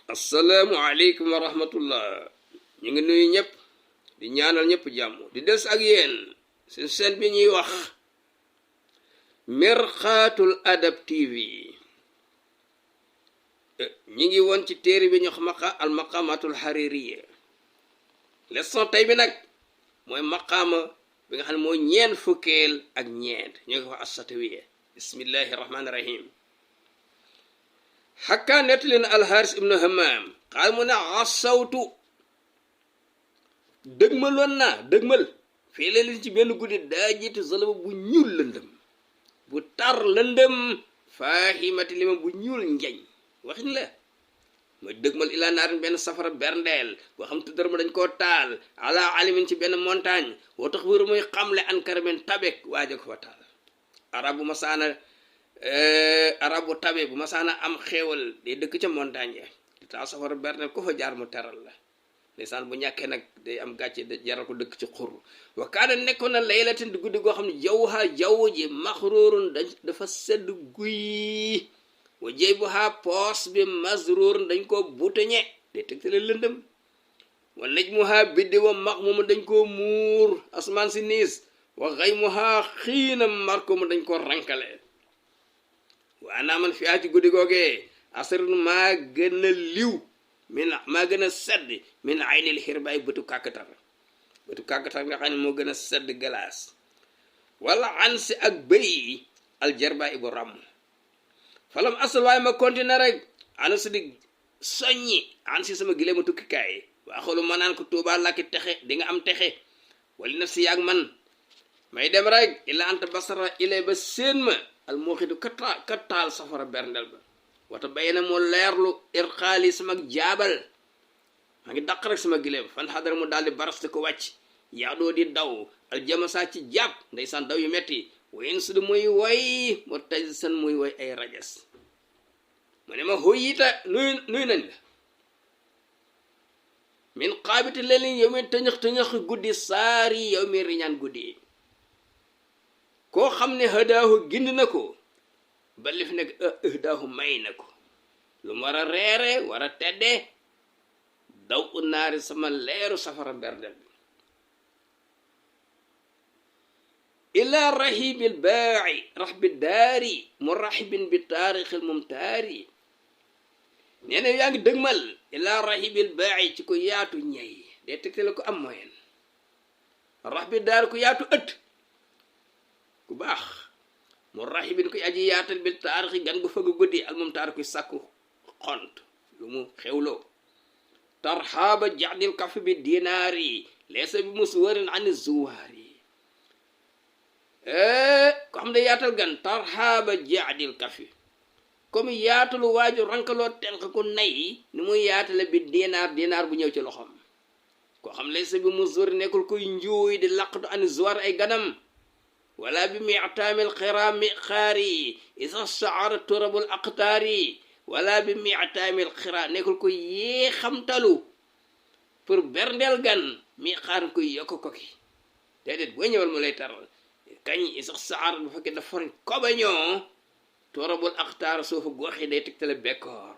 asalaamualeykum wa rahmatullah. ñu ngi nuyu ñëpp di ñaanal ñëpp jàmm di des ak yéen seen seen bi ñuy wax Mirqatul Adab TV. ñi ngi woon ci téere bi ñu wax al maqamatul haririya. leçon tey bi nag mooy maqaama bi nga xam ne mooy ñeent fukkeel ak ñeent ñu ngi ko wax as-satawiya. bismillahi rahmaani rahim. xakkaa nettali na alxaaris ibnu hamaam xaal mu ne asawtu dëgmal fii leen ci benn guddi daa jiitu zalama bu ñuul lëndëm bu tar lëndëm faahimati lima bu ñuul njañ waxin la mooy dëgmal ilaa naarin benn safara berndeel boo xam tuddar ma dañ koo taal ala alimin ci benn montagne woo tax wéru muy xamle an karamen tabek waaja ko fa taal arab bu tabe bu masaana am xéewal day dëkk ca montagne ya di taal safara berndeel ko fa jaar mu teral la ndeysaan bu ñàkkee nag day am gàcce jaral ko dëkk ci xur wa kaana nekkoon na laylatin di guddi goo xam ne jaww ji maxruurun dafa sedd guy wa jëy bu haa poos bi masruurun dañ koo buteñe day tegtale lëndëm wa naj mu haa biddi wa max moomu dañ koo muur asmaan si niis wa xay mu haa xiina marko mu dañ koo rankale waa naa man fiyaa ci guddi googee asarun maa gën a liw maa gën a sedd min aynil xirbaay bëtu kàkkatar nga xam ne moo gën a sedd galaas wala ansi ak bëy aljarbaay bu ràmm falam asal waaye ma continué rek ana su di soññi ansi sama gilee ma tukkikaay waa xoolu ma naan ko tuubaa lakki texe di nga am texe wali naf si yaag man may dem rek illa anta basara ilay ba séen ma al mooxitu kattaal safara berndel ba wata bay na moo leerlu irxaali sama jaabal maa ngi daq rek sama gileem fan xadara mu daal di baraste ko wàcc yaadoo di daw aljamasa ci jàpp ndeysaan daw yu metti wayen sudu muy woy moo taj san muy woy ay rajas mu ne ma hóyita nuy nañ la min xaabiti leen yow mi tëñëx guddi saari yow mi riñaan guddi koo xam ne hadaahu gind na ko ba li fi nekk ëhdaahu may na ko lu mu war a reere war a tedde daw u naari sama leeru safara berdel bi ila rahibil baa'i rahbi daari murahibin bi taarixil mumtaari nee na yaa ngi dëgmal ila rahibil baa'i ci ko yaatu ñey dee tegtale ko am moyen rahbi daari ko yaatu ëtt ku baax mu rahibin koy aji yaatal bil taarixi gan gu fëgg guddi al moom taar koy sàkku xont lu mu xewloo tarxaaba jaxdil kafi bi dinaari leesa bi muswarin ani zuwaari ko xam ne yaatal gan tarxaaba jaxdil kafi comme yaatalu waaju rankaloo tenq ku nay ni muy yaatale bi dinaar bu ñëw ci loxom koo xam leesa bi muswarin nekkul koy njuuy di laqatu ani zuwaar ay ganam wala bi mi'taamil xiraami xaari isa saara turabul aqtaari wala bi mi'taamil xira nekkul ko yee xamtalu pour berndeel gan mi xaar koy yokk koki déedéet boo ñëwal mu lay taral kañ isa saara bu fekkee dafa kobañoo turabul aqtaar suufu gox yi day tegtale bekkoor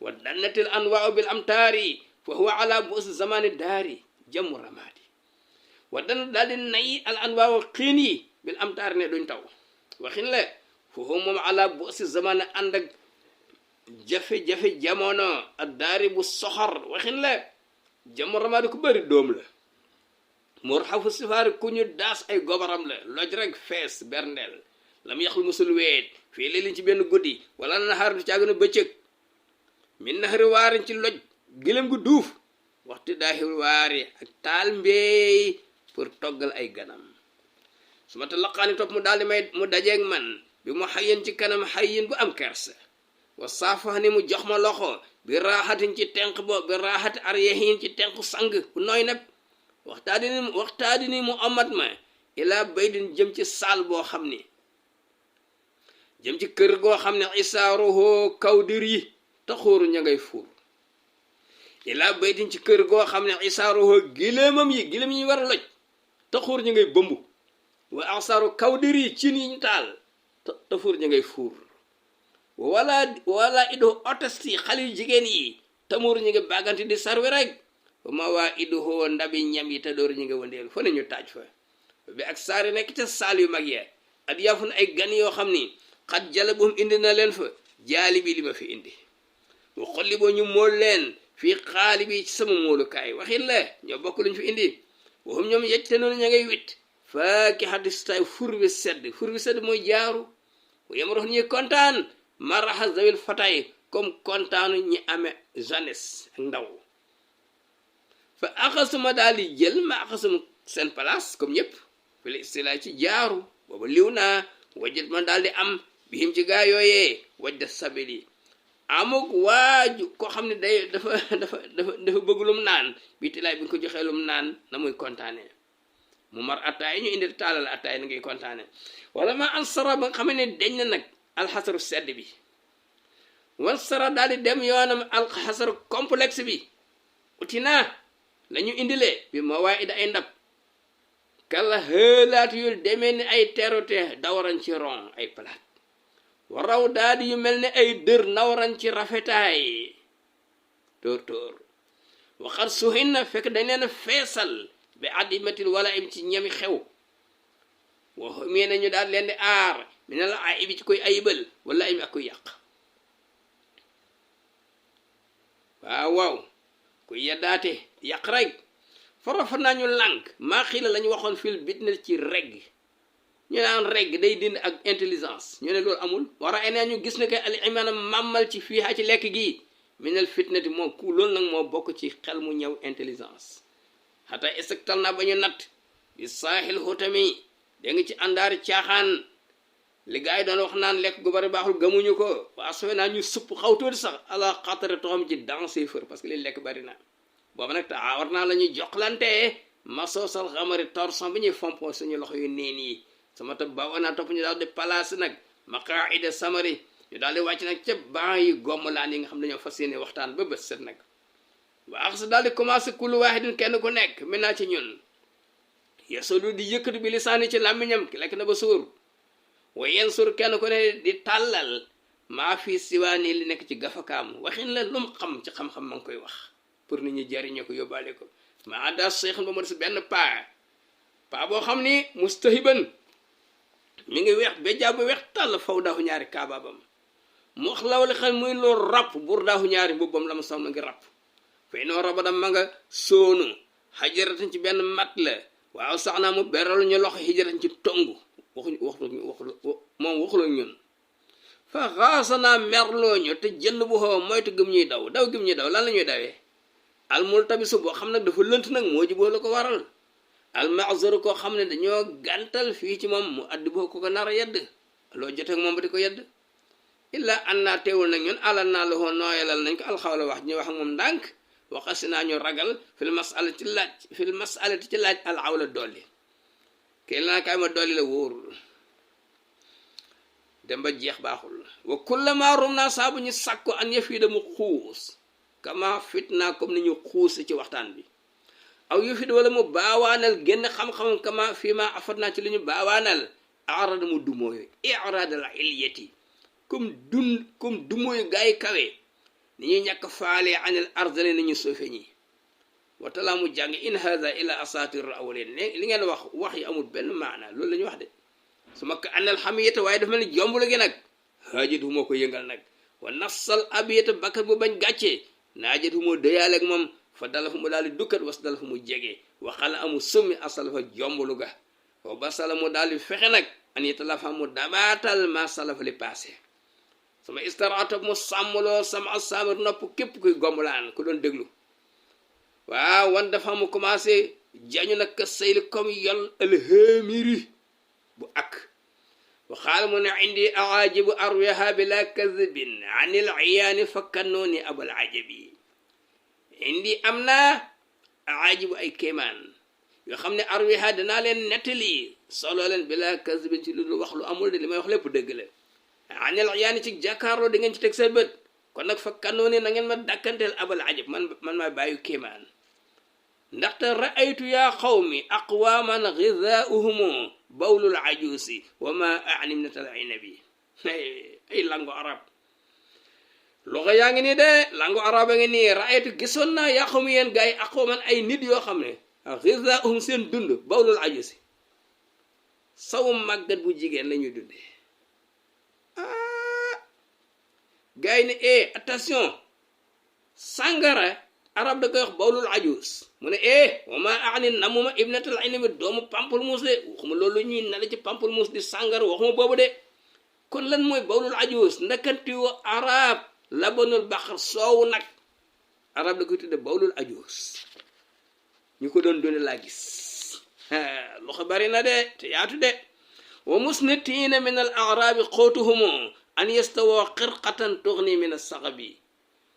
wa dannatil anwaa'u bil amtaari fa huwa ala bu'us zamani daari jamu ramaadi wa dan daal di nay al anwaa'u xiin yi bil am taar ne duñ taw waxin la foofu moom ala bu si zamane ànd ak jafe-jafe jamono ak daari bu soxor waxin la jamono ramaadi ku bëri doom la mor xafu sifaari ku ñu daas ay gobaram la loj rek fees berndeel lam yaxlu musul weet fii léeg-léeg ci benn guddi wala naxaar du caagana bëccëg min naxari waariñ ci loj gëlëm gu duuf waxtu daaxil waari ak taal mbeey pour toggal ay ganam su ma ta laqaani topp mu daal di may mu dajeeg man bi mu xayyin ci kanam xayyin bu am kersa wa saafax ni mu jox ma loxo bi raaxatin ci tenq bo bi raaxati aryehin ci tenqu sang bu nooy neb waxtaadi ni mu amat ma ilaa baydin jëm ci saal boo xam ni jëm ci kër goo xam ne isaaruhoo kawdir yi taxóoru ña ngay fuur ilaa baydin ci kër goo xam ne isaaruhoo giléem yi war a loj taxóor ña ngay bëmb wa asaaru kawdir yi cin yi ñu taal tafuur ña ngay fuur wala ido otesti xale yu jigéen yi tamur ñi nga bàgganti di sarwi rek ba ma waa idduhoo ndabi ñam yi te door ñi nga wëndeelu fa ne ñu taaj fa bi ak saari nekk ca saal yu mag ya at yafun ay gan yoo xam ni xat jala buum indi na leen fa jaali bi li ma fi indi mu xolli boo ñu mool leen fii xaali bi ci sama moolukaay waxin la ñoo bokk luñ fi indi waxum ñoom yej te noonu ña ngay wit faaki xadistay fur bi sedd mooy jaaru bu yem rox ñuy kontaan maraxa zawil fatay comme kontaanu ñi amee jeunesse ak ndaw fa axasuma daal di jël ma axasuma seen place comme ñëpp fili istila ci jaaru booba liw naa wajjat man daal di am bihim ci gaa yooyee wajda sabili amuk waaju ko xam ne day dafa bëgg lum naan bii tilaay bi nga ko joxee lum naan na muy kontaane mu mar attaay ñu indi taalal attaay na ngay kontaane wala ma ansara ba nga xam ne deñ na nag alxasaru sedd bi wan sara daal di dem yoonam alxasaru complexe bi uti naa la ñu indilee bi ma waa ida ay ndab kala xëlaat yu demee ni ay terote dawaran ci ron ay palaat waraw daal di yu mel ni ay dër nawaran ci rafetaay tóor waxat suhin na fekk dañ leen feesal bi addimatil wala im ci ñami xew waxu mii nañu daal leen di aar mi ne la ay ibi ci koy ayibal wala im ak koy yàq waaw kuy yeddaate yàq rek farafa nañu lànk maa xii la ñu waxoon fil bitna ci regg ñu naan regg day dind ak intelligence ñu ne loolu amul war a enee ñu gis ne que al imaana màmmal ci fii ci lekk gi minal fitnati moom ku loolu nag moo bokk ci xel mu ñëw intelligence xataa istaktal naa ba ñu natt bi saaxil xutami da nga ci àndaari caaxaan li gars yi doon wax naan lekk gu bari baaxul gëmuñu ko waa sowe naa ñu supp xaw tuuti sax ala xatare toxam ci danser fër parce que li lekk bari na boobu nag ta war naa la ñuy joxlante masoosal xamari torson bi ñuy fompo suñu loxo yu neen yi sama ta ba wanaa topp ñu daal di place nag maqaida samari ñu daal di wàcc nag ca ban yi gommalaan yi nga xam dañoo fas yéene waxtaan ba bët set nag waax sa daal di commencé kullu waahidin kenn ku nekk min naa ci ñun yesodu di yëkkati bi lisaani ci làmmiñam ki lekk na ba suur wa yen sur kenn ku ne di tàllal maa fi siwaani li nekk ci gafakaam waxin la lum xam ci xam-xam ma ngi koy wax pour nit ñi jariñoo ko yóbbaale ko ma adda seexan ba ma des benn paa boo xam ni mustahiban mi ngi weex ba jàbb weex tàll faw daaxu ñaari kaabaabam mu wax lawali xel muy loolu ràpp bur daaxu ñaari mbubbam la ma sam na ngi ràpp fay noo rabadam ma nga soonu xajaratan ci benn mat la waaw sax naa mu beral ñu loxo xijaraten ci tongu moom waxuloo ñun fa xaasanaa merloo ñu te jënd bu xoo moytu gëm ñuy daw gëm ñuy daw lan la ñuy dawee almultabisu boo xam nag dafa lënt nag moo ji boo la ko waral almaxzaru koo xam ne dañoo gàntal fii ci moom mu addi boo ko nar a yedd loo jotee moom ba di ko yedd illa an naa teewul nag ñun alal naa la xoo nooyalal nañ ko alxawla wax ñu wax ak moom ndànk waxasi naa ñu ragal fil masalati ci laaj al awla dolli kii la kaay ma dolli la wóorul dem ba jeex baaxul wa kullama rum naa saabu ñu sàkko an yëf yi damu xuus kama fitna comme ni ñu xuus ci waxtaan bi aw yëf yi wala mu baawaanal génn xam-xamam kama fii ma afat naa ci li ñu baawaanal arada mu dumóoyu iradal ilyati comme dumóoyu gaa yi kawe ni ñuy ñàkk faale anil arzali ni ñu suufe ñi watala mu jàng in hadha illa asatirul awwalin li ngeen wax yi amul benn maana loolu la ñu wax de su ma ko anal xamiyata waaye dafa mel ni jombulu gi nag haajat hu moo ko yëngal nag wa nafsal abiyata bakkat bu bañ gàccee naajat hu moo dëyaale ak moom fa dala fu mu daal di dukkat was dala fu mu jege waxala amu summi asal fa jombulu ga wa basala mu daal di fexe nag an yitalafa mu dabaatal ma salafa li passé sama istaraata mu sàmmloo sama samir nopp képp kuy gombalaan ku doon déglu waaw wan dafa mu commencé jañu nag ka sayli comme yol alhamiri bu ak waxaal mu ne indi awajibu arwiha bila kadibin anil iyaani fakkannooni abal ajabi indi am naa awajibu ay kéemaan yoo xam ne arwiha danaa leen nettali solo leen bila kadibin ci lu wax lu amul de li may wax lépp dëgg la anil iyaani ci jàkkaarloo da ngeen ci teg seen bët kon nag fakkannooni na ngeen ma dàkkanteel abal ajab man maa bàyyu kéemaan ndaxte ra'aytu yaa qawmi aqwaman ghidhaa'uhum bawlul ajuusi wa ma a'limnatal inabi ay lango arab loxo yaa ngi nii de langu araba ngi nii raaytu gisoon naa yaa xam yéen gars yi aqooman ay nit yoo xam ne xizaahum seen dund bawlul ajusi sawu màggat bu jigéen la ñuy dundee gars yi ne attention sàngara arab da koy wax bawlul ajus mu ne wama ani namuma ibnatal ilmi doomu pamplemousse de waxuma loolu ñuy nale ci pamplemousse di sàngara waxuma boobu de kon lan mooy bawlul ajus ndakanti wo arab labanul baxar soowu nag arab da koy tudde bawlul ajus ñu ko doon done laa gis loxo bari na de te yaatu de wa musnatiina min al arabi xóotuhumo an yastawoo xirqatan tuxni min as-saxabi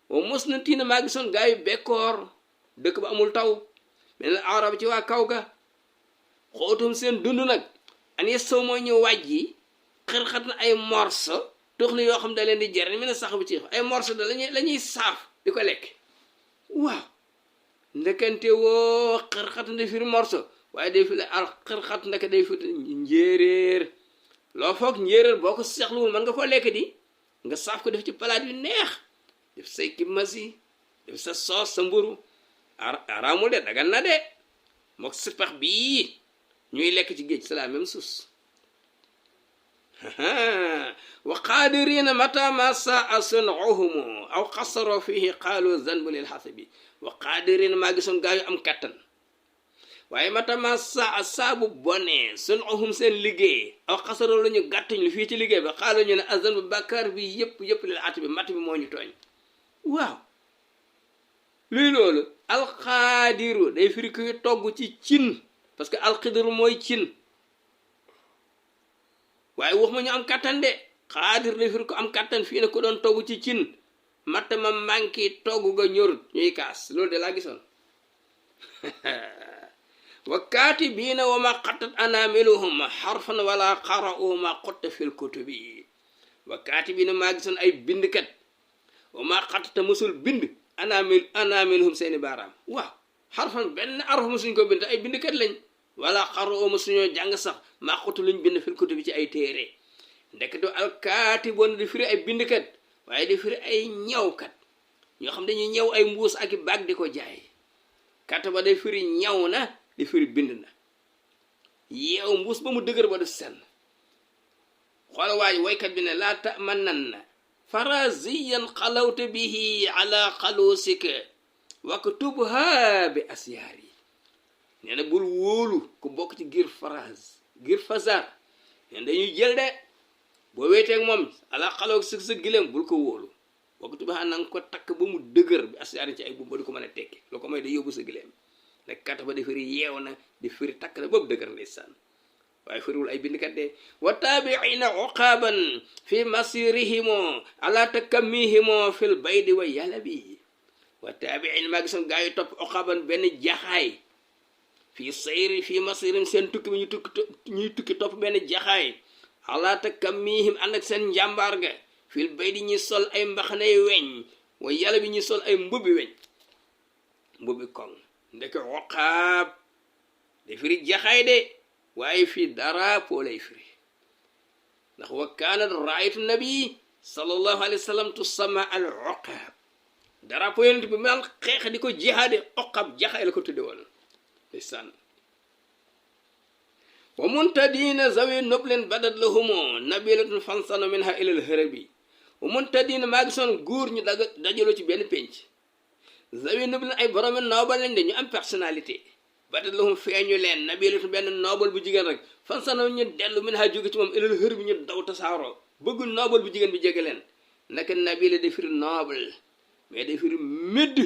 wa musnatiina maa gisoon gaa yu bekkoor dëkk ba amul taw min al arab ci waa kaw ga xóotuhum seen dund nag an yastaw mooy ñu wàjji xirqatan ay morso tuxni yoo xam da leen di jariñ min as-saxabi ci ay morso da la ñuy saaf di ko lekk waaw ndekante woo xirqat nda firi morso waaye day fi al xirqat ndeke day fi njéeréer loo foog njéeréer boo ko seexluwul mën nga koo lekk di nga saaf ko def ci palaat yu neex def say kimasi def sa soos sa mburu araamul de dagan na de mook sipax bii ñuy lekk ci géej c'est la même chose wa qadirina mata ma saa sunuhum aw xasaro fihi qaalu zanbu lil xasabi wa qadirina maa gisoon gaa yu am kattan waaye mata ma saa bu bonee sunuhum seen liggéey aw xasaro la ñu gàttuñ lu fii ci liggéey ba xaalu ñu ne azan bu bàkkaar bi yëpp lil at bi matt bi moo ñu tooñ waaw luy loolu alxaadiru day firi kuy togg ci cin parce que alxidiru mooy cin waaye wax ma ñu am kattan de xaadir day firi ko am kattan fii ne ko doon togg ci cin matt ma manqué togg ga ñorut ñuy kaas loolu de laa gisoon wa kaatibiina wa ma xattat anamiluhum xarfan wala qara'u ma xotta fil kutubi wa kaatibiina maa gisoon ay bindkat wa ma xattata musul bind anamiluhum seeni baaraam waaw xarfan benn araf musuñ ko bind ay bindkat lañ wala qara'u musuñoo jàng sax ma xottu luñ bind fil kutubi ci ay téere ndeketoo alkaatiboon di firi ay bindkat waaye di firi ay ñawkat ñoo xam dañuy ñaw ay mbuus ak i baag di ko jaay kataba day firi ñaw na di firi bind na yeew mbuus ba mu dëgër ba du senn xoola waaj waykat bi ne laa tamannan na faraziyan xalawta bihi ala xaluusika waktubha bi asyaar yi nee na bul wóolu ku bokk ci gir fasar neen dañuy jël de boo weeteeg moom ala xaloo sa gileem bul ko wóolu waktubha nanga ko takk ba mu dëgër bi asyaar yi ci ay buum ba du ko mën a tekki loo ko may day yóbbu sa gileem nag kata ba di firi yeew na di firi takk na boobu dëgër ndeysaan waaye firiwul ay bindkat de wa taabiina uqaaban fi masirihimo ala takammihimo fil baydi wa yalabi wa taabiin maa gisoon gaa yu topp uqaaban benn jaxaay fii sayri fii masirim seen tukki bi ñuy tukki topp benn jaxaay ala takammihim ànd ak seen njàmbaar ga fil baydi ñuy sol ay mbaxanay weñ wa yalabi ñuy sol ay mbubbi weñ mbubbi koŋ ndeke uqaab de firi jaxaay de waaye fii drapeau lay firi ndax wa kaanat raayatu nabi sallallahu alayhi wa sallam tusamma al uqaab drapeau yonent bi mal xeex di ko jihaade uqaab jaxaay la ko tudde woon ndeysaan wa muntadina zawi noblin badat lahumo nabilatun fansano minha ilal harabi wa muntadina maa gisoon góor ñu dajaloo ci benn penc zawi noblin ay boromi noobal lañ de ñu am personnalité badat lahum feeñu leen nabilatu benn noobal bu jigéen rek fansano ñu dellu min ha jóge ci moom ilal hër bi ñu daw tasaaroo bëggul noobal bu jigéen bi jege leen naka nabila day firi noble mais day firi médd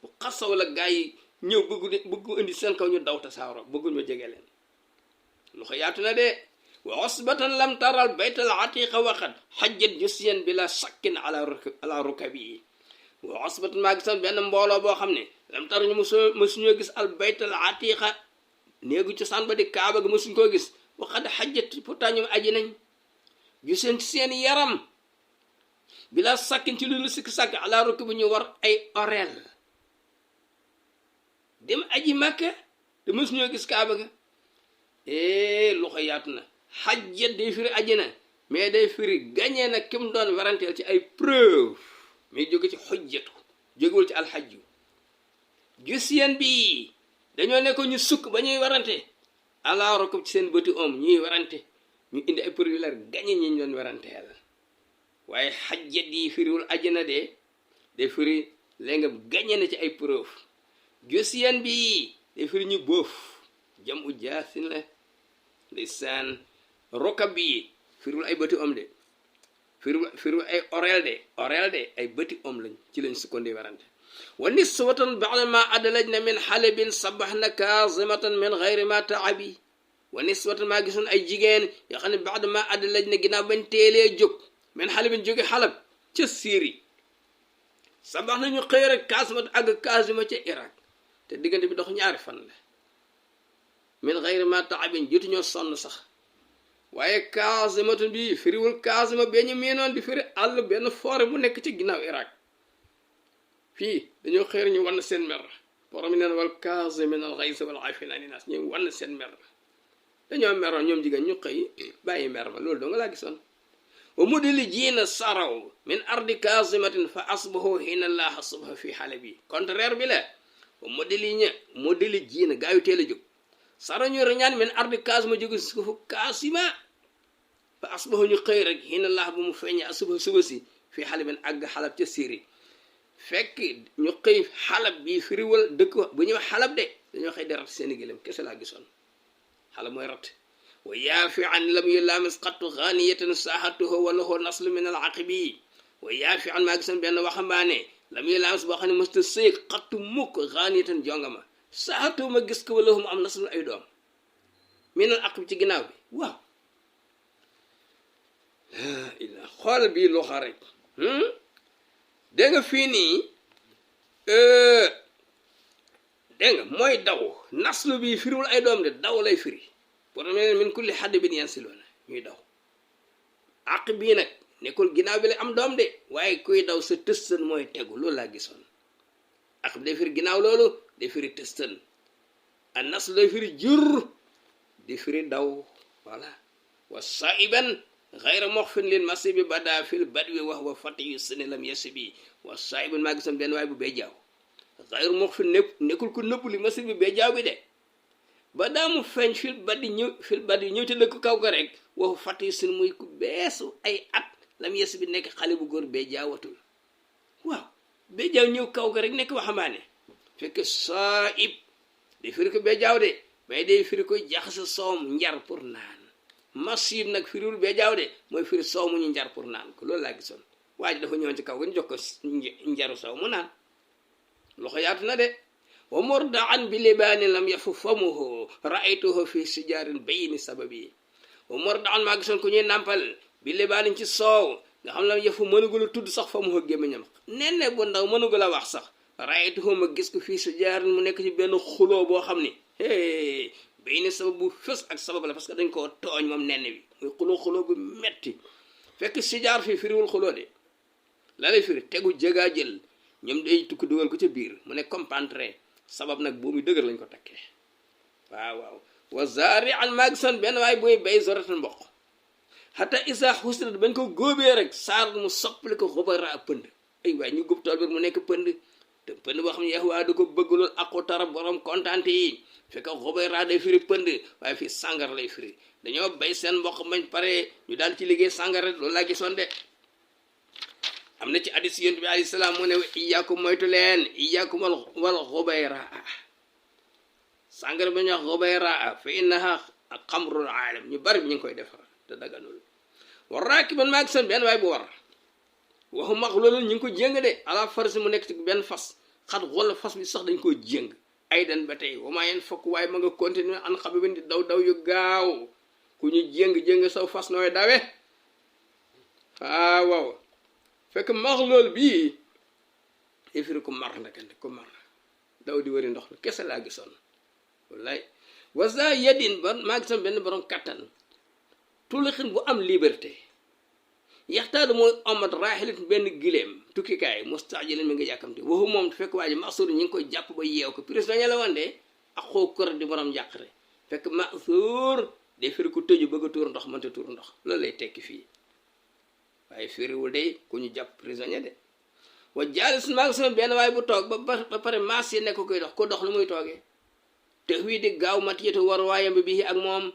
bu xasaw la gaa yi ñëw bëggu indi seen kaw ñu daw tasaaroo bëggul ñu jege leen loxo yaatu na de wa osbatan lam taral baytal atiqa waqat xajjat jusiyan bila shakkin ala rukabi wa osbatan maa gisoon benn mbooloo boo xam ne lam tar ñu mësuñoo gis al baytal atiqa néegu cosaan ba di kaaba ga mësuñ koo gis waxat xajjat pourtant ñoom aji nañ giseen ci seen yaram bila sakkin ci lu sikk sàkk ala rukk bi ñu war ay orel dem aji makka te mësuñoo gis kaaba ga loxo yaatu na xajjat day firi aji na mais day firi gañee na kim doon weranteel ci ay preuve mi jóge ci xujjatu jógewul ci alxajju jusiyan bi dañoo ne ko ñu sukk ba ñuy warante ala rokub ci seen bëti om ñuy warante ñu indi ay preuve yu leer gañe ñi ñu doon waranteel waaye xajjat yi firiwul ajjana de firi léegi nga gañe na ci ay preuve jusiyan bi de firi ñu boof jam u jaasin la ndeysaan rokab bi firiwul ay bëti om de firiwul ay orel de ay bëti om lañ ci lañ sukkandi warante wa niswatan ba'da ma adlajna min halabin sabahna kazimatan min ghayri ma ta'abi wa niswatan maa gisoon ay jigéen yoo xam ne ba'da ma adlajna ginnaaw bañ teelee jóg min halabin jóge xalab ca Syrie sabax nañu xëy rek kaasimat ak kaasima ca Irak te diggante bi dox ñaari fan la min ghayri ma ta'abin jotu ñoo sonn sax waaye kaasimatun bi firiwul kaasima bee ñu miinoon di firi àll benn forêt bu nekk ci ginnaaw Irak fii dañoo xëy ñu wan seen mer borom neen wal kaasimin al ghayz wal aafina ani naas ñu wan seen mer dañoo meroon ñoom jigéen ñu xëy bàyyi mer ma loolu doo nga laa gisoon wa mudili jiina saraw min ardi kaasimatin fa asbahu hina laaha subha fi halabi contraire bi la wa mudili jiina gaa yu teel a jóg saraw ñu reñaan min ardi kaasima jóge suufu kaasima fa asbahu ñu xëy rek hina laaha bu mu feeñee asubha suba si fi halabin àgg xalab ca Syrie fekk ñu xëy xalab bi firiwal dëkk bu ñuy wax xalab de dañoo xëy di rat seeni gëlëm kese laa gisoon xalab mooy rat wa yaafi an lam yulaamis qattu ghaniyatan saahatuhu wa lahu naslu min al aqibi wa yaafi an maa gisoon benn waxambaane lam yulaamis boo xam ne mësta sëy qattu mukk ghaniyatan jongama saahatuhu ma gis ko wa lahu mu am naslu ay doom min al aqib ci ginnaaw bi waaw laa ilaa xool bii loxa rek dégg nga fii nii dégg nga mooy daw naslu bi firiwul ay doom de daw lay firi pour ne min kulli hadabin yansiluuna ñuy daw àq bii nag nekkul ginnaaw bi la am doom de waaye kuy daw sa tëstan mooy tegu loolu laa gisoon àq bi day firi ginnaaw loolu day firi tëstan a naslu day firi jur di firi daw voilà wa saiban xayra moxfin lil masibi bada fil badwi wax wa fati yu sene lam yasibi wa saiban maa gisoon benn waay bu bee jaaw xayra moxfin nekkul ku nëpp li masibi bee jaaw bi de ba daa mu feeñ fil badi ñëw te dëkk kaw ga rek waxu fàtt yu sin muy ku beesu ay at lam yes bi nekk xale bu góor bee jaawatul waaw bee jaaw ñëw kaw ga rek nekk waxambaane fekk saib day firi ko bee jaaw de mais day firi ko jaxase soom njar pour naan masib nag firiwul bee jaaw de mooy firi soow mu ñu njar pour naan ko loolu laa gisoon waa ji dafa ñëwoon ci kaw ga ñu jox ko njaru soow mu naan loxo yaatu na de wa murdaan bi libaani lam yafu famuhu raaytuhu fi sijaarin bayni sababi wa murdaan maa gisoon ku ñuy nàmpal bi libaani ci soow nga xam lam yafu mënugul a tudd sax famuhu gémmiñam nenne bu ndaw mënugul a wax sax raaytuhu ma gis ko fii sijaarin mu nekk ci benn xuloo boo xam ni bayni sabab bu fës ak sabab la parce que dañ koo tooñ moom nenne bi muy xuloo bu metti fekk sijaar fii firiwul xuloo de la lay firi tegu jëgaa jël ñoom day tukki dugal ko ca biir mu ne compantré sabab nag boobu dëgër lañ ko takkee waaw wa zaari an maa gisoon benn waay booy bay zoratan mboq xata isa xusrat bañ ko góobee rek saar mu soppali ko xubara pënd ay waay ñu gub tool bi mu nekk pënd te pënd boo xam ne waa da ko bëgg loolu aqu tarab borom kontaante yi fekk xubara day firi pënd waaye fii sàngar lay firi dañoo bay seen mboq bañ pare ñu daal ci liggéey sàngar rek loolu laa gisoon de am na ci hadis yonent bi alayhi salaam mu ne iyaakum moytu leen iyaakum wal xubayraa sàngara ba ñu wax xubayraa fa innaha xamrul aalam ñu bari bi ñu ngi koy defar te daganul war raakiban maa gisoon benn waay bu war waxu max loolu ñu ngi ko jéng de ala farsi mu nekk ci benn fas xat xool fas bi sax dañ koo jéng ay dan ba tey wamaa yeen fokk waaye ma nga continuer an xam di daw yu gaaw ku ñu jéng saw fas nooy dawe waaw fekk max loolu bii ifiri ko mar ndakante ko mar daw di wëri ndox la kese laa gisoon wallaay wasa yedin ba maa gisoon benn borom kattan tulixin bu am liberté yaxtaadu mooy omat raaxilit benn gileem tukkikaay mustaajilin mi nga yàkkamte waxu moom fekk waa ji masuur ñi ngi koy jàpp ba yeew ko prisonnier la woon de ak xoo kër di borom njàqare fekk masuur day firi ko tëju bëgg a tuur ndox mënta tuur ndox loolu lay tekki fii waaye firiwul day ku ñu jàpp prisonnier de wa jaalis maa ngi sama benn waay bu toog ba pare maas yi nekk koy dox ko dox lu muy toogee te wii di gaaw mat yetu war waayam bi bii ak moom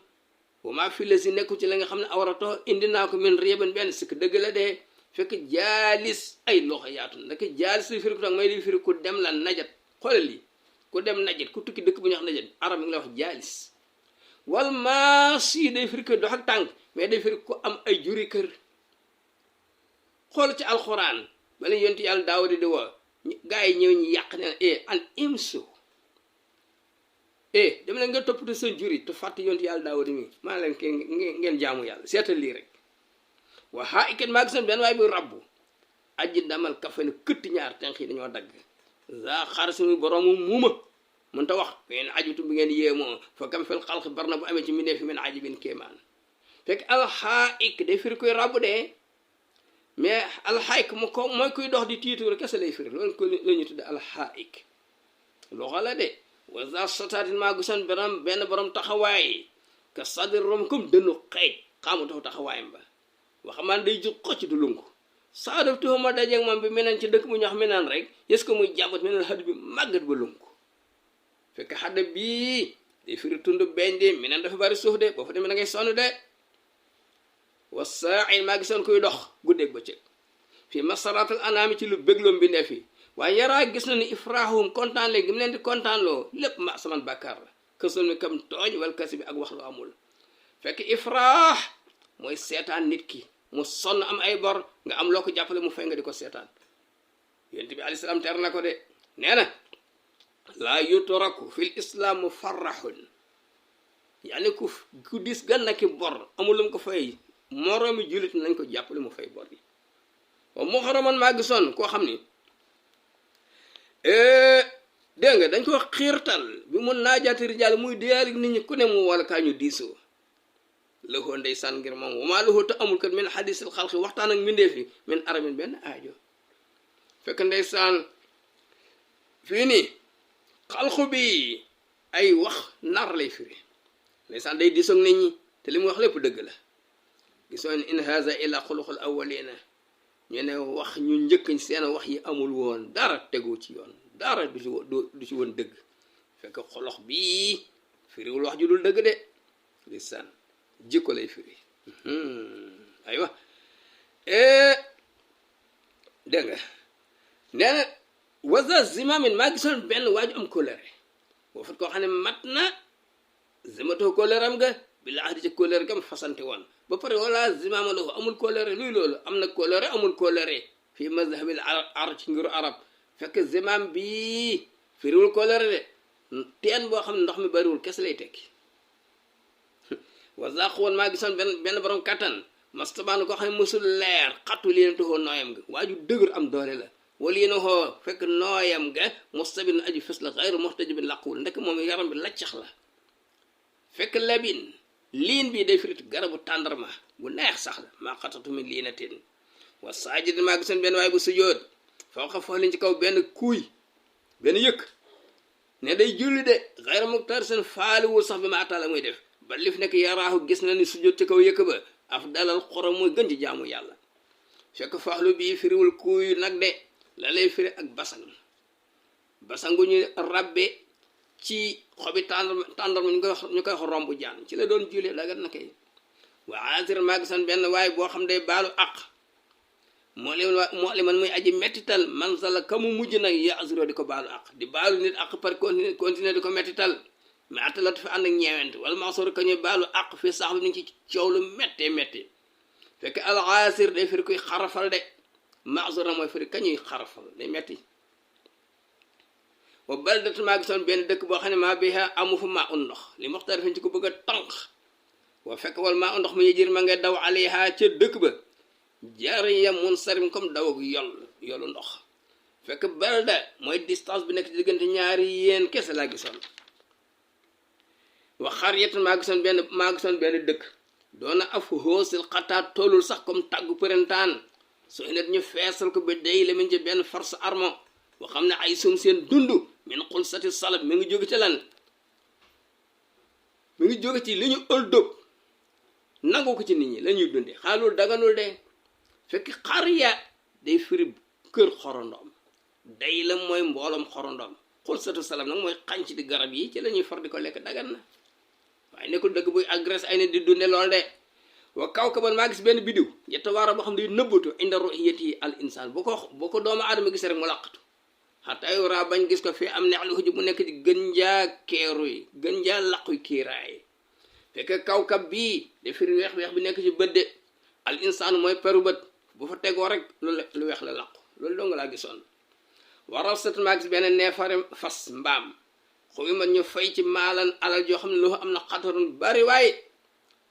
wa maa fi la si nekku ci la nga xam ne awrato indi naa ko min réeban benn sikk dëgg la de fekk jaalis ay loxo yaatu na ndaka jaalis li firi ko tax may li firi ku dem la najat xoolal lii ku dem najat ku tukki dëkk bu ñu wax najat arab mi ngi la wax jaalis wal maas yi day firi ko dox ak tànk mais day firi ku am ay juri kër xool ci alxuraan bala yonti yàlla Daawuda di woo gaa yi ñëw ñu yàq ne an imsu dem leen nga toppatu sa juri te fàtte yonti yàlla Daawuda mi maa leen ke ngeen jaamu yàlla seetal lii rek waa xaa ikat maa gisoon benn waay bu rabbu aji damal kafe ne këtt ñaar tenq yi dañoo dagg za xar suñu boroomu muuma mën ta wax ngeen ajutu bi ngeen yéemoo fa kam fel xalq bar na bu amee ci mbindee fi men ajibin kéemaan fekk alxaik day firi koy rabbu de mais alxaik mu ko mooy kuy dox di tiituur kese lay firi loolu ko la ñu tudde alxaik loxo la de wasa sotaatin maa gisoon benn borom taxawaay ka sadir rom comme dënnu xeej xaamu taxu taxawaayam ba waxamaan day jóg xocc du lungu saa def tuxuma dajeeg moom bi meneen ci dëkk bu ñu wax meneen rek yës ko muy jàmbat meneen xadd bi màggat ba lungu fekk xadd bii day firi tund beñ di meneen dafa bari suuf de boo fa demee da ngay sonn de wasaa'in maa gisoon kuy dox guddeeg bëccëg fii masaratul anaami ci lu bégloom bi ne fi waaye yaraa gis na ni ifraahum kontaan léegi mu leen di kontaan loo lépp ma saman bàkkaar la kësul mi kam tooñ wala kasi bi ak wax lu amul fekk ifraah mooy seetaan nit ki mu sonn am ay bor nga am loo ko jàppale mu fay nga di ko seetaan yonent bi alayhi salaam ter na ko de nee na laa yutraku fil islam mufarrahun yaani ku dis gan na ki bor amul lu mu ko fay moroomi jullit nañ ko jàppale mu fay bor yi wa muharaman maa gisoon koo xam ni dégg nga dañ ko xiirtal bi mun naajaati rijaal muy diyaari nit ñi ku ne mu wala kaa ñu diisoo lëxoo ndeysaan ngir moom wamaa lëxoo te amul kat min xadiisil xalqi waxtaan ak mbindeef yi min aramin benn aajo fekk ndeysaan fii nii xalqu bi ay wax nar lay firi ndeysaan day diisoog nit ñi te li mu wax lépp dëgg la gisoon in haza illa xuluqul awwalina ñu ne wax ñu njëkk seen wax yi amul woon dara tegu ci yoon dara du ci woon dëgg fekk xolox bii firiwul wax ju dul dëgg de ndeysaan jikko lay firi aywa dégg nga nee na wasa zimamin maa gisoon benn waaju am kóllëre boo fat koo xam ne mat na zimatoo kóllëram nga bi la ahdi ci kóllëre gam fasante woon ba pare wala zimama lahu amul kóllëre luy loolu am na kóllëre amul kóllëre fii mazhabil arab ci ngiru arab fekk zimam bi firiwul kóllëre de teen boo xam ne ndox mi bariwul kese lay tekki wasaq woon maa gisoon benn borom kattan mastabaan koo xam ne musul leer xattu liena toxoo nooyam nga waaju dëgër am doole la wala yéena xoo fekk nooyam nga mustabin aju fes la xayru muxtajibin làquwul ndek moom yaram bi laccax la fekk labin liin bii day firit garabu tàndarma bu neex sax la maa xatatu min liinatin wa saajid maa gisoon benn waay bu sujjóot fawqa foxliñ ci kaw benn kuuy benn yëkk ne day julli de xayru muktar seen faaliwul sax bi ma atala muy def ba lif nekk yaraaxu gis na ni sujjóot ci kaw yëkk ba af dalal xorom mooy gën ci jaamu yàlla fekk faxlu bii firiwul kuuy nag de la lay firi ak basang basang bu ñu rabbe ci xobi tàndarma ñu koy wax romb jaan ci la doon julee dagat na kay waa asir maa gisoon benn waaye boo xam day baalu àq moo li man muy aji mettital man sala ka mu mujj nag ya asiro di ko baalu àq di baalu nit àq par continuer di ko mettital mais attalat fi ànd ak ñeewent wala maasor ka ñuy baalu àq fii sax bi ni ci coow lu méttee métti fekk al asir day firi koy xarafal de maasor na mooy firi ka ñuy xarafal day metti wa baldat maa gisoon benn dëkk boo xam ne maa bi amu fa maa un ndox li moxtaar fi ci ko bëgg a tànq wa fekk wal maa un ndox ma ñu jër ma ngay daw alayha ca dëkk ba jariya mun sarim comme daw ak yolu ndox fekk balda mooy distance bi nekk ci diggante ñaari yéen kese laa gisoon wa xariyat maa gisoon benn dëkk doona af hoosil xataat tollul sax comme tàggu përentaan soo net ñu feesal ko ba day la min ci benn force armo boo xam ne ay sum seen dund min xul sati salab mi ngi jóge ci lan mi ngi jóge ci li ñu ëldëb nangu ko ci nit ñi la ñuy dunde xaalul daganul de fekk xariya day firi kër xorondom day la mooy mbooloom xorondoom xulsatu salam nag mooy xànc di garab yi ci la ñuy far di ko lekk dagan na waaye nekkul dëgg buy agresse ay ne di dunde lool de wa kaw ka ban maa gis benn bidiw yetta waara boo xam ne nëbbatu inda ru'yati al insaan boo ko doomu aadama gis rek mu laqatu xataa yura bañ gis ko fii am neex lu xuju mu nekk ci gën jaa keeru yi gën jaa laquy kiiraay fekk kawkab bii de firi weex-weex bi nekk ci bët de al insaan mooy peru bët bu fa tegoo rek lu weex la laqu loolu dong laa gisoon waral sat maa gis benn neefare fas mbaam xubi man ñu fay ci maalan alal joo xam ne lu am na xatarun bari waaye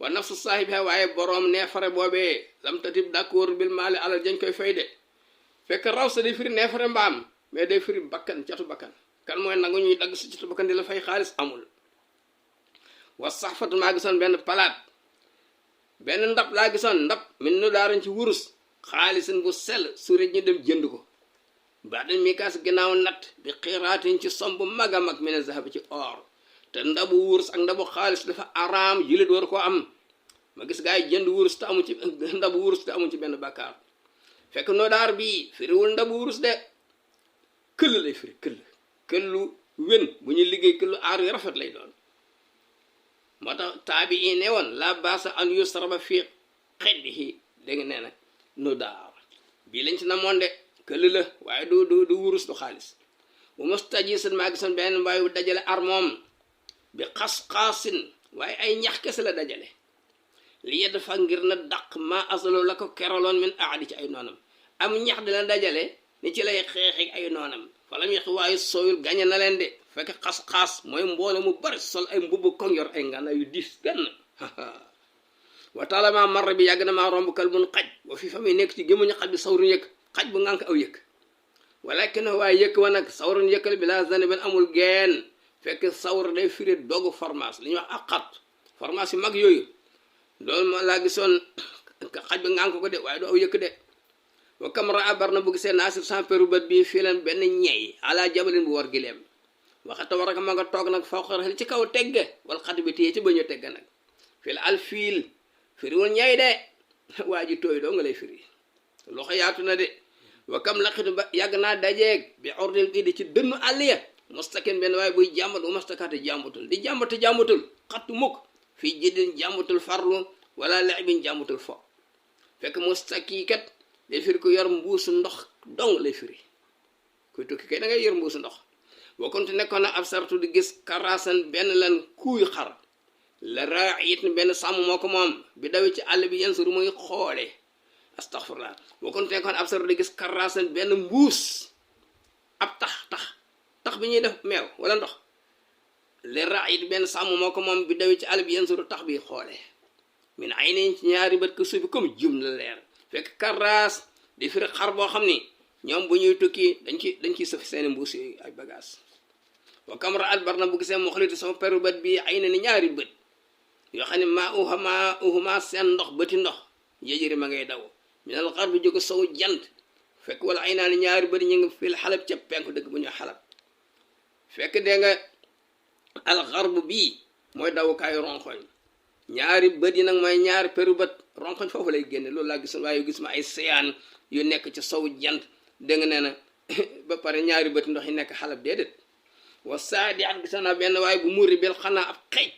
wa nafsu saahibiha waaye boroom neefare boobee lam tatib d'accord bil maali alal jañ koy fay de fekk raw sa di firi neefare mbaam mais day firi bakkan catu bakkan kan mooy nangu ñuy dagg si catu bakkan di la fay xaalis amul wa sax fatu maa gisoon benn palaat benn ndab laa gisoon ndab min nu daarañ ci wurus xaalisin bu sell suri ñu dem jënd ko baadañ mi kaas ginnaaw nat bi xiraatin ci somb mag a mag mine zahab ci or te ndabu wurus ak ndabu xaalis dafa araam jullit war ko am ma gis gaa yi jënd wurus te amu ci ndabu wurus te amu ci benn bàkkaar fekk noo daar bii firiwul ndabu wurus de këll lay firi këllu wen bu ñu liggéey këllu aar yu rafet lay doon moo tax taabi i ne woon la baasa an yusraba fii xeddihi dégg nga nee na nu daar bii lañ ci namoon de këll la waaye du wurus du xaalis bu mustajisan maa gisoon benn waaye bu dajale ar moom bi xas-xaasin waaye ay ñax kese la dajale li yedd fa ngir na daq ma asalo la ko keraloon min aadi ci ay noonam am ñax di la dajale ni ci lay xeexi ay noonam falam yax waaye sooyul gañe na leen de fekk xas-xaas mooy mboole mu bari sol ay mbubb koŋ yor ay ngana yu diis gann wa taalama marra bi yàgg na maa romb kal mun xaj wa fi fa muy nekk ci gémmuñu xaj bi sawrun yëkk xaj bu ngànk aw yëkk walakin waaye yëkk wa nag sawrun yëkkal bi laa zane ben amul geen fekk sawr day firi dogu formation li ñuy wax ak xat formation yu mag yooyu loolu ma laa gisoon xaj bi ngànk ko de waaye du aw yëkk de wa kamra abar na bu gisee naasir sans peru bët bii fii leen benn ñey ala jabalin bu war gileem waxata war ak ma nga toog nag fawqar ci kaw tegge wala xat bi téye ci ba ñu tegge nag fii la al fiil firiwul ñey de waa ji tooy doo nga lay firi loxo yaatu na de wa kam laqitu ba yàgg naa dajeeg bi ordil idi ci dënnu àll ya mustakin benn waaye buy jàmbat bu mustakaate jàmbatul di jàmbatul xattu mukk fii jiddin jàmbatul farlu wala leebin jàmbatul fo fekk mustaki kat day firi ko yor mbuusu ndox dong lay firi kuy tukki kay da ngay yor mbuusu ndox boo konte nekkoon na ab sartu di gis karasan benn lan kuuy xar la raayit benn sàmm moo ko moom bi dawi ci àll bi yenn suru muy xoole astaghfirullah boo konte nekkoon ab sartu di gis karasan benn mbuus ab tax bi ñuy def meew wala ndox la raayit benn sàmm moo ko moom bi dawi ci àll bi yenn suru tax bi xoole min ay nañ ci ñaari bët ko suufi comme jum la leer fekk karaas di firi xar boo xam ni ñoom bu ñuy tukki dañ ciy sëf seeni mbuus yooyu ay bagage wa kamra at bar na bu gisee moxalitu sama peru bët bi ay na ni ñaari bët yoo xam ne maa uhuma seen ndox bëti ndox yéjëri ma ngay daw minal xar bi jóge sow jant fekk wala ay naa ni ñaari bët ñu ngi fil xalab ca penku dëgg bu ñu xalab fekk dee nga alxarbu bii mooy dawukaayu ronkoñ ñaari bët yi nag mooy ñaari peru bët ronkoñ foofu lay génne loolu laa gisoon waaye gis ma ay seyaan yu nekk ci sow jant dégg nga nee na ba pare ñaari bët ndox yi nekk xalab déedéet wa saadi at gisoon naa benn waaye bu muri bel xanaa ab xeej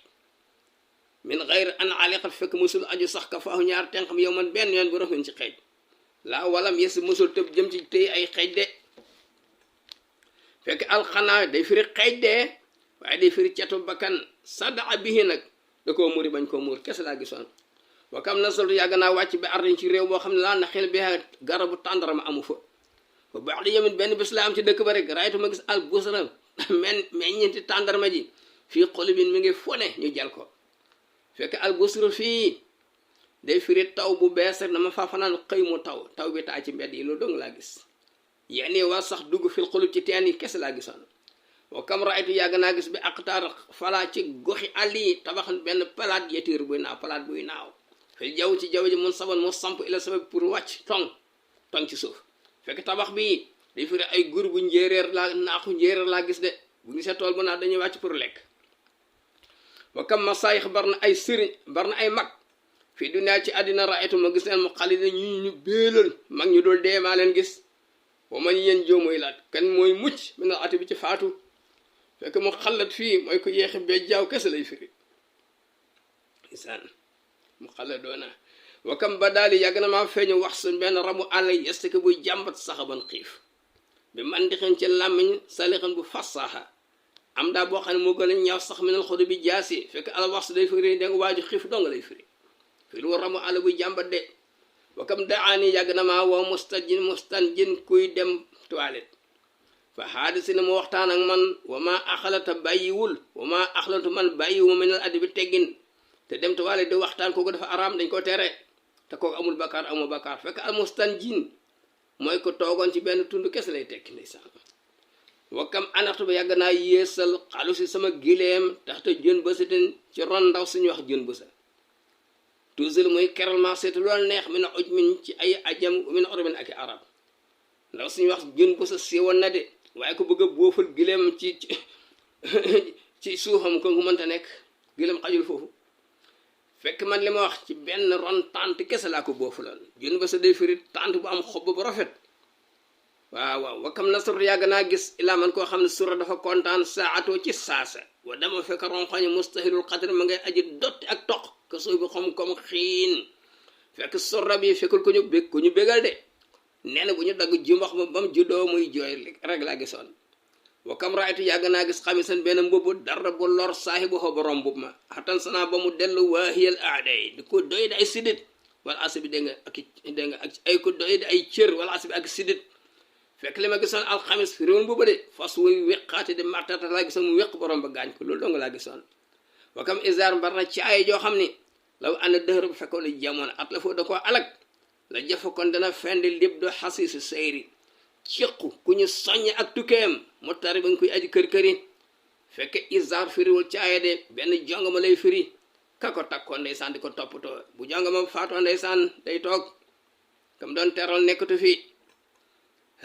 min xayr an aliqat fekk musul aju sax ka faahu ñaar tenxam yow man benn yoon bu rafet ci xeej laa walam yes musul tëb jëm ci tey ay xeej de fekk alxanaa day firi xeej de waaye day firi catu bakkan sadaa bihi nag da koo muri bañ koo muur kese laa gisoon wa kam na soltu yàgg naa wàcc bi ardañ ci réew boo xam ne laa na xel bi garabu tàndarama amu fa ba baax di yamit benn bés la am ci dëkk ba rek raaytu ma gis al busra meññeenti tàndarma ji fii xolibin mi ngi fone ñu jël ko fekk al busra fii day firi taw bu bees rek dama faa fanaan xëy mu taw bi taa ci mbedd yi loolu dong laa gis yenn waa sax dugg fil xolib ci teen yi kese laa gisoon wa kam raaytu yàgg naa gis bi aqtaar falaa ci goxi àll yi tabax benn palaat yetiir buy naaw palaat buy naaw fil jaww ci jaww ji mun saban moo samp ila sabab pour wàcc tong ci suuf fekk tabax bi day firi ay gur bu njéeréer laa naaxu njéeréer laa gis de bu gisee tool bu naa dañuy wàcc pour lekk wa kam masaayix bar na ay sëriñ bar na ay mag fii dunya ci àddina raaytu ma gis leen mu xalida ñu béelal mag ñu dul dee maa leen gis wa man yéen joo mooy laat kan mooy mucc min al ati bi ci faatu fekk mu xalat fii mooy ko yeexe bee jaaw kese lay firi isaan mu xalat doona wakam ba daali yàgg na maa feeñu wax suñ benn rabu àll yeste ke buy jàmbat saxaban xiif bi man di xen ci làmmiñ salixan bu fassaaxa am daa boo xam ne moo gën a ñaaw sax minal xodu bi jaasi fekk ala wax su day firi danga waaju xiif dong lay firi firi wa rabu àll buy jàmbat de wakam daani yàgg na maa woo mustanjin kuy dem toilette fa xaadisi na mu waxtaan ak man wa maa axalata bàyyiwul wa maa axalatu man bàyyiwu ma minal addi bi teggin te dem toilette di waxtaan kooku dafa araam dañ ko tere te kooku amul bakkaar amul bakkaar fekk al mustanjin mooy ko toogoon ci benn tund kese lay tekki ndeysaan wakkam anaxtu ba yàgg naa yéesal xalu si sama gileem taxte jën bësaten ci ron ndaw suñuy wax jën bësa toujours muy keral ma seetu lool neex mi na uj min ci ay ajam mi na oromin ak i arab ndaw suñuy wax jën bësa siiwoon na de waaye ko bëgg a boofal gileem ci suufam ko mënta nekk gileem xajul foofu fekk man li ma wax ci benn ron tànt kese laa ko boofaloon jën bësa day firi tànt bu am xob bu rafet waaw wakkam na sur yàgg naa gis ilaa man koo xam ne sura dafa kontaan saatoo ci saasa wa dama fekk ronxoñi mustahilul xatar ma ngay aji dotti ak toq ka suuf bi xom kom xiin fekk surra bi fekkul ku ñu bégal de nee na bu ñu dagg jumbax ba mu juddoo muy jooy rek laa gisoon wakkam raaytu yàgg naa gis xamisan benn mbubu dara bu lor saahibu xoo borom mbub ma xatan sanaa ba mu dellu waahiyal aaday di ko doy di ay sidit wala asibi dégg nga ak ay ko doy di ay cër wala asibi ak sidit fekk li ma gisoon alxamis fi réewoon booba de fas wuy weqaate de martata laa gisoon mu weq borom ba gaañ ko loolu dong laa gisoon wakam isar mbar na ci ay joo xam ni law ànd dëxër bu fekkoon la jamono at la foo da koo alag la jafa kon dana fendi lib do xasiisi sayri ciqu ku ñu soññ ak tukkeem mu tari ba nga koy aji kër-këri fekk isar firiwul ci ay de benn jongama lay firi ka ko takkoon ndeysaan di ko toppatoo bu jongama faatoo ndeysaan day toog kam doon teral nekkatu fi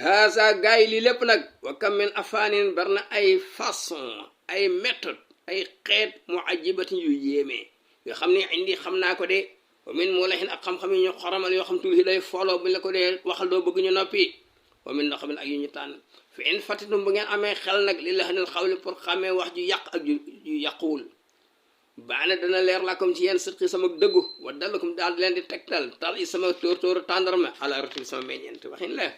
haasa gaay lii lépp nag wa kam min afaanin bar na ay façon ay méthode ay xeet mu ajibatin yu yéemee yoo xam ne indi xam naa ko de wa min moo laxin ak xam-xam yi ñu xoromal yoo xam tul yi day foloo bu la ko dee waxal doo bëgg ñu noppi wa min noo xam ne ak yu ñu tànn fi in fatitum bu ngeen amee xel nag li la xanil xawli pour xamee wax ju yàq ak ju yàquwul baana dana leer la comme ci yenn sëqi sama dëggu wa dallakum daal di leen di tegtal tal i sama tóor tàndarma ala ratul sama meññeent waxin la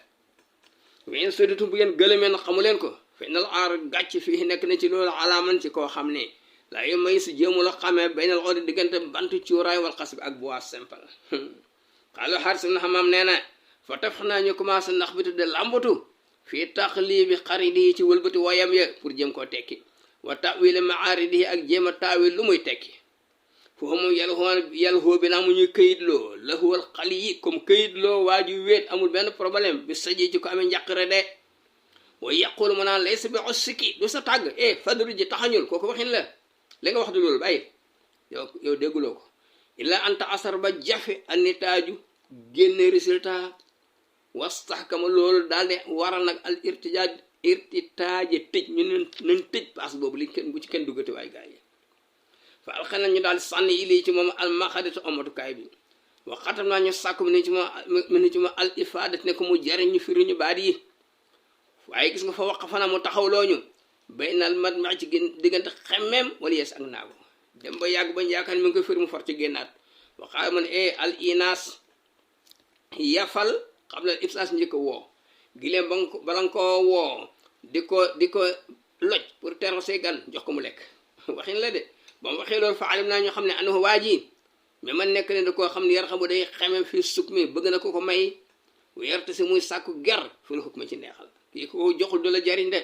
ween soditu bu ngeen gëlëmeen xamu leen ko fe nal aar gàcc fii nekk na ci loolu alaaman ci koo xam ne laa yu may si jéemu la xamee baynal odi diggante bantu cuuraay wal xas bi ak bois simple xaalu xaaris na xamaam nee na fa taf naa ñu commencé ndax bitu de lambatu fii taxlii bi xaridi yi ci wëlbati wayam ya pour jëm koo tekki wa tawili maaridi yi ak jéem a taawil lu muy tekki foofu moom yàlla xoo bi naa mu ñuy këyit loo la huwal xali yi comme këyit loo waaju wéet amul benn problème bi saji ci ko amee njàqare de way yàqul mu naan lay sa bi ossiki du sa tàgg fadru ji taxañul kooku waxin la li nga wax du loolu bàyyi yow dégguloo ko illa anta asar ba jafe annitaaju génne résultat wastaxkama loolu daal de waral nag al irtitaaje tëj ñu nañ tëj paas boobu li kenn bu ci kenn duggati waay gaa yi fa alxena ñu daal sànni yi lii ci moom al maxadatu amatukaay bi wa xatam naa ñu sàkku mi ni ci moom al ifadat ne ko mu jariñ ñu firi ñu baat yi waaye gis nga fa wax fana mu taxawloo ñu bay nal mat ma ci diggante xemmeem wala yees ak naago dem ba yàgg bañ yaakaar mi ngi koy firi mu far ci génnaat waxaa man al inaas yafal xam la ibsaas njëkk woo gileem bala nga koo woo di ko loj pour teral say gan jox ko mu lekk waxin la de ba mu waxee loolu fa alim naa ñoo xam ne andoxa waa ji mais man nekk ne da koo xam ne yar xamu day xeme fii suk mi bëgg na ko may yarte si muy sàkku ger fi la xukma ci neexal kii ko joxul du la jariñ de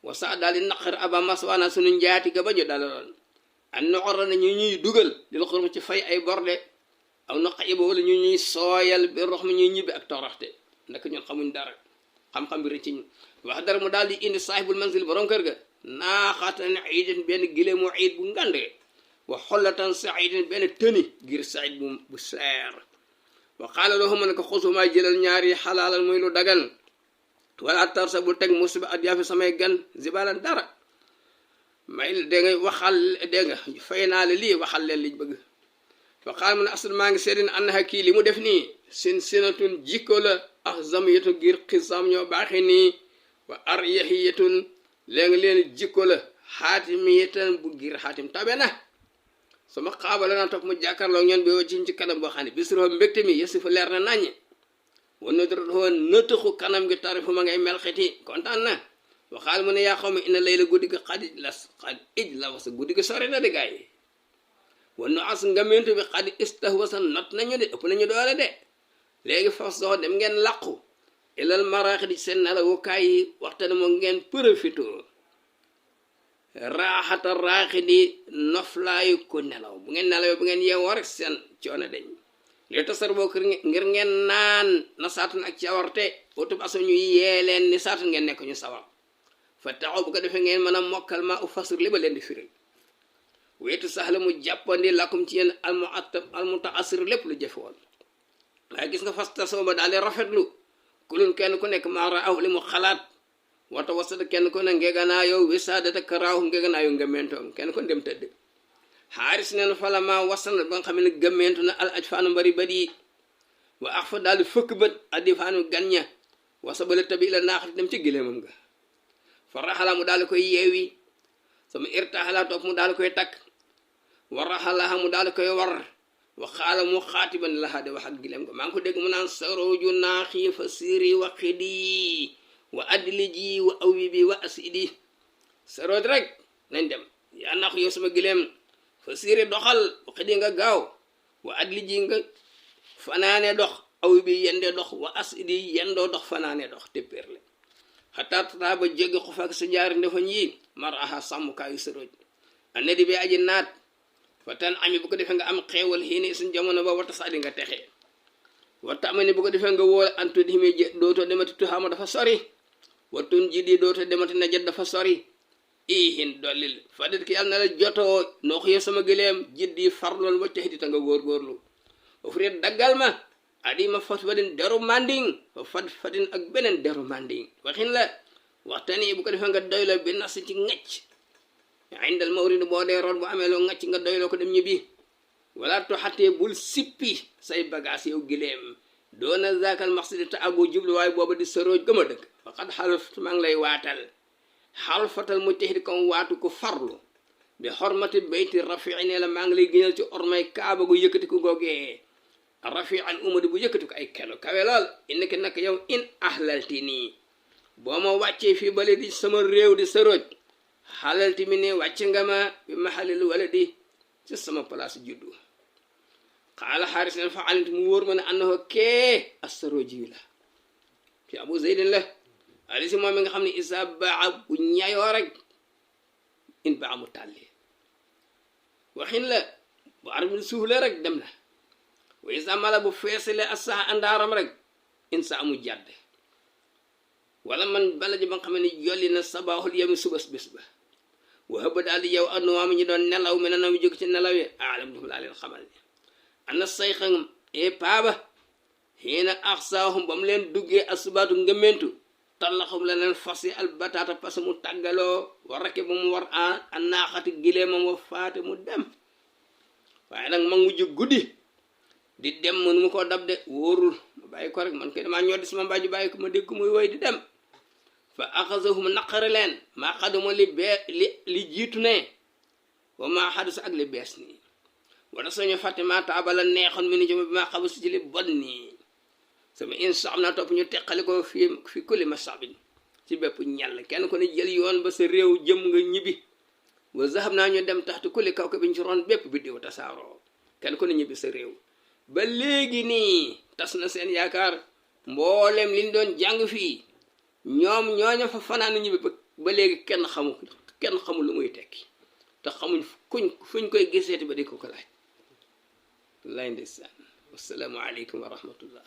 wasa daal di naqar aba maswaana sunu njaati ga ba ñu dalaloon an noxor na ñu ñuy dugal di la xurma ci fay ay borde aw noqa iba wala ñu ñuy sooyal bi rox mi ñuy ñibbi ak toroxte naka ñun xamuñ dara xam-xam bi rëcc ñu wax dara mu daal di indi saahibul manzil borom kër ga naaxatan iidin benn gileemu iid bu ngande wa xollatan saidin benn tëni ngir said bu seer wa qaala loo ma ne ko xusumaa jëlal ñaari xalaalal muy lu dagan wala tarsa bul teg musiba at yaa fi samay gan zibalan dara may dégg nga waxal dégg nga fay naa la lii waxal leen liñ bëgg fa qaala mu ne asal maa ngi seedin annaha kii li mu def nii sin sinatun jikko la ak zamiyatu ngir xisam ñoo baaxe nii wa aryahiyatun léegi leen jikko la xaatimiyatan bu ngir xaatim tabe na sama xaabala naa topp mu jàkkaarloo ñoon bi ci kanam boo xam ne bisiroo mbégte mi yësi fa leer na naññe wan natoo nëtëxu kanam gi tarifu ma ngay melxiti kontaan na waxaal mu ne yaa xaw ma ina lay la guddi gi xad ij la wasa guddi gi sori na de gaay yi wan nu as ngamentu bi xad istahwasa not nañu de ëpp nañu doole de léegi fas soo dem ngeen làqu ilal maraaxi di seen nelawukaay yi waxtaan moo ngeen profito raaxata raaxi di noflaayu ko nelaw bu ngeen nelawee bu ngeen yeewoo rek seen coono dañ li tasar boo ngir ngeen naan na saatan ak cawarte utub aso ñu yee leen ni saatan ngeen nekk ñu sawar fa taxaw bu ko defee ngeen mën a mokkal maa u fasur li ba leen di firil wetu sax la mu jàppandi lakum ci yéen almutaasir lépp lu jëfe woon waaye gis nga fas tasoo ba daal di rafetlu kulun kenn ku nekk maa raaw li mu xalaat wata wasata kenn ku ne ngeeganaa yow wisaadata karaaw ngeeganaa yow ngamentoom kenn ku ne dem tëdd xaaris neen fala ma wasanat ba nga xam ne gëmmentu na al aj faanu bari bari wa ax fa daal di fëkk bët addi faanu ganña wasa bala tabi la naaxati dem ci gileemam nga fa raxala mu daal di koy yeewi sama irtaxala topp mu daal di koy takk wa raxalaha mu daal di koy war wa xaala mu xaatiban laxaa de wax ak gileem nga maa ngi ko dégg mu naan sarooju naaxi fa siri wa xidi wa addili ji wa awi bi wa asidi sarooj rek nañ dem yaa naaxu yow sama gileem fa siiri doxal xidi nga gaaw wa adli ji nga fanaane dox aw bi yende dox wa asidi yendoo dox fanaane dox téppéerle xataa tataa ba jéggi xufaak sa jaari ndefañ yi mar aha sàmmkaayu sëroj ane di bi aji naat fa tan ami bu ko defee nga am xeewal xiini suñ jamono ba warta saadi nga texe warta ama ni bu ko defee nga wóol antu di mi dootoo demati tuxaama dafa sori wattun ji di dootoo demati na jët dafa sori ihin dollil fadit ki yàlla na la jotoo noo xëyee sama gëleem jiddi farloon wa caxiti ta nga góorgóorlu ba fureet daggal ma adima fat fadin deru manding fa fad fadin ak beneen deru manding waxin la waxtani bu ko defee nga doyloo bi nas ci ngacc indal mawrid boo dee roon bu amee loo ngacc nga doyloo ko dem ñibbi wala toxatee bul sippi say bagage yow gëleem doona zakal maxsidi te àggoo jubluwaay booba di sorooj gëm a dëkk faqad xalaf maa ngi lay waatal xal fatal mu texit comme waatu ko farlu bi xormati bayti rafii ne la maa ngi lay gënal ci ormay kaaba gu yëkkati ko googee rafi an umadi bu yëkkati ko ay kelo kawe lool innaki nag yow in ahlalti nii boo ma wàccee fii bale di sama réew di sëroj xalalti mi ne wàcc nga ma bi mahalil wala di ci sama place juddu xaala xaaris nen fa alimti mu wóor ma ne annahu kee as sëroji la ci abu zeydin la alisi moom mi nga xam ne isa baa bu ñayoo rek in baa mu tàlli waxin la bu arbi suuf la rek dem na wa isa mala bu feesale a sax andaaram rek in sa amu jàdd wala man bala ji ba nga xam ne jolli na sabaaxul yami subas bés ba wa ba daal di yow annuwaam ñi doon nelaw mi na na mu jóg ci nelaw yi aalam dafa laa leen xamal ne ana sayxam e paaba xiina axsaahum ba mu leen duggee asubaatu ngëmmentu tallaxum la leen fas yi albataata parce que mu tàggaloo war rake ba mu war a naaxati gileemam wa faate mu dem waaye nag ma mujj guddi di dem mënu mu koo dab de wóorul ma bàyyi ko rek man koy damaa ñoo di sama mbàjju bàyyi ko ma dégg muy woy di dem fa axasahum naqare leen maa xaduma li jiitu ne wa maa xadus ak li bees nii wala soñu fàtte maa taabala neexoon mi ni joma bi maa xabasu ci li bon nii sama insa am naa topp ñu teqali ko fi kulli masabin ci bépp ñàll kenn ko ne jël yoon ba sa réew jëm nga ñibbi wa zahab naa ñu dem taxtu kulli kaw ko biñ ci ron bépp biddiw tasaaroo kenn ko ne ñibbi sa réew ba léegi nii tas na seen yaakaar mboolem liñ doon jàng fii ñoom ñooña fa fanaan ñibbi ba léegi kenn xamul lu muy tekki te xamuñ fuñ koy giseeti ba di ko laaj wallaay ndeysaan wassalaamu aleykum wa rahmatullah